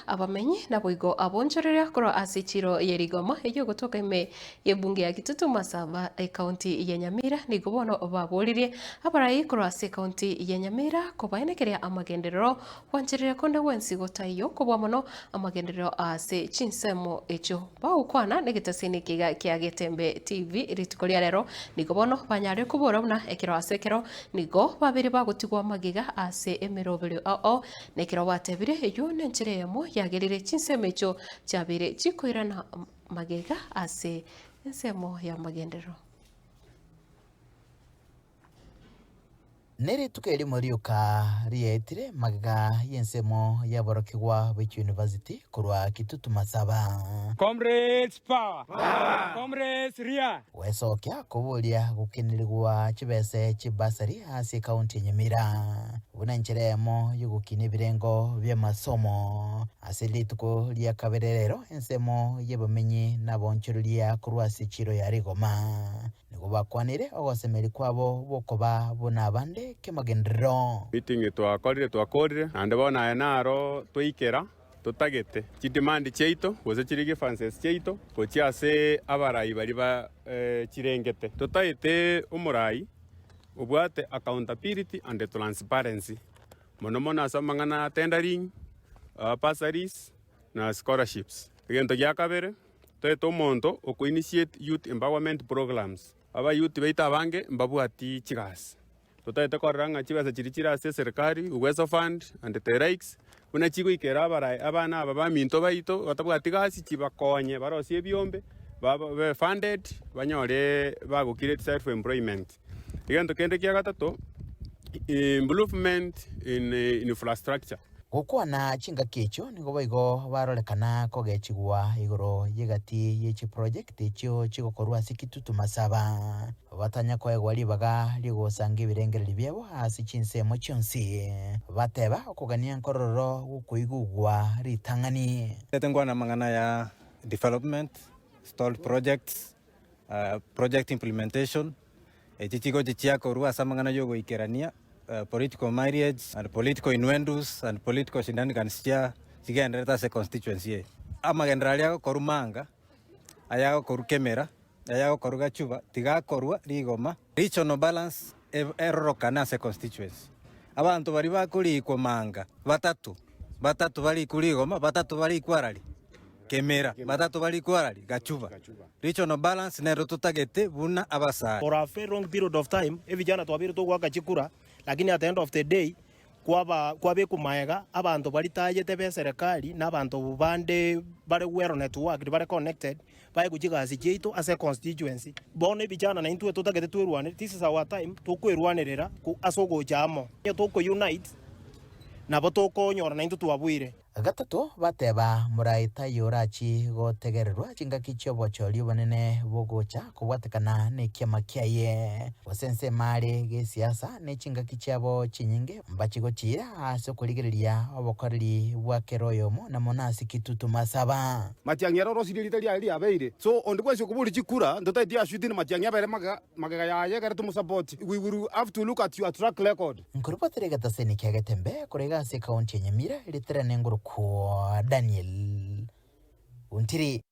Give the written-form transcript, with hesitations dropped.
Abamenyi naboigo abonchoreria korwa ase echiro ye Rigoma eyio egotoka ime y'ebunge ya Kitutu Masaba ekaunti ya Nyamira nigo bono baboririe abarai korwa ase ekaunti ya Nyamira kobaenekeria amagenderero gwanchereria konde gwensi gotaiyo kobua mono amagenderero ase chinsemo echio bagokwana negetasini ekiga kia Getembe TV rituko ria rero nigo bono banyarire kobora buna ekero ase ekero nigo babere bagotigwa magega ase emeroberio ao ao Na ekero gwatebire, Eyio nenchera eyemo yagerire chinsemo echio chiabeire chikoirana magega ase ensemo y'amagenderero. Nerituko erimo rioka riaetire magega y'ensemo y'aborokigwa be chiuniversity korwa Kitutu Masaba. Comrades power! Comrades ria! Gwesokia koboria gokenerigwa chibese chi'bursary ase ekaunti ya Nyamira buna enchera eyemo y'ogokina ebirengo bi'amasomo. Ase rituko ria kabere rero ensemo y'abamenyi nabaonchoreria korwa ase chiiro ya Rigoma nigo bakwanire ogosemeria kwabo bw'okoba buna abande kemagenderero. Meeting twakorire twakorire naende bono aya naro twaikera. Totagete chidemand chiaito gose chiri grievances chiaito gochia ase abarai baria ba chirengete. Totaete omorai obwate accountability and transparency mono mono ase amang'ana a tendering, bursaries na scholarships. Egento gia kabere, toete omonto oko initiate youth empowerment programs. Abayouth baito abange mbabwati chigasi. Totaete korora ng'a chibesa chiria chire ase eserekari, Uwezo Fund and the likes, buna chigoikera abarae abana aba baminto baito batabwati gasi chibakonye barosie ebiombe, babe funded banyore bago create self employment. Egento kende kia gatato, improvement in infrastructure. Gokwana chingaki echio nigo boigo barorekana kogechigwa igoro y'egati ye chiprojekti echio chigokorwa ase Kitutu Masaba, batanya koegwa ribaga ri'ogosanga ebirengererio biabo ase chinsemo chionsi, bateba okogania nkorororo gokoigugwa ritang'ani. Ntete nkwane amang'ana ya development, stalled projects, project implementation, Echi chigochi chiakorwa ase amang'ana y'ogoikerania political marriage and political innuendos and political shenanigans chia chigendererete ase constituency eye. Amagenderero aria agokorwa Manga, aya agokorwa Kemera, aya agokorwa Gachuba tigakorwa rigoma. Regional balance erorokane ase constituency. Abanto baria bakorikwa Manga batato, batato barikwe rigoma, batato barikwe arari Kemera, batato barikwe arari Gachuba. Regional balance nero totagete buna abasae. For a very long period of time evijana twabeire togoaka chikura lakini at the end of the day kwaba kwabekwa maega abanto baria tayete be serikali na abanto bande bare well networked bare connected baegwe chigasi chiaito ase econstituency. Bono evijana naintwe totagete twerwane this is our time tokwerwanerera ase ogocha amo. Onye toko unite nabo tokonyora naintwe twabuire. Gatato bateba, Moraai taiyo orachie gotegererwa chingaki chi'obochori obonene bogocha kobwatekana nekiama kiaye, gose ensemo are gesiasa ne chingaki chiabo chinyinge mbachie gochiira ase okorigereria obokoreri bwa kera oyomo na mono ase kitutu masaba. Matiang'i ere orosirie riita riaye riabeire. So onde bwensi okoboria chikura, ntotaeti ashuti na matiang'i abere magega magega yaye ekero tomosapoti. We will have to look at your track record. Nkoribotera egetaseni kia Getembe korwa iga ase ekaunti ya Nyamira, ritere nengoro kwa Daniel Ontiri.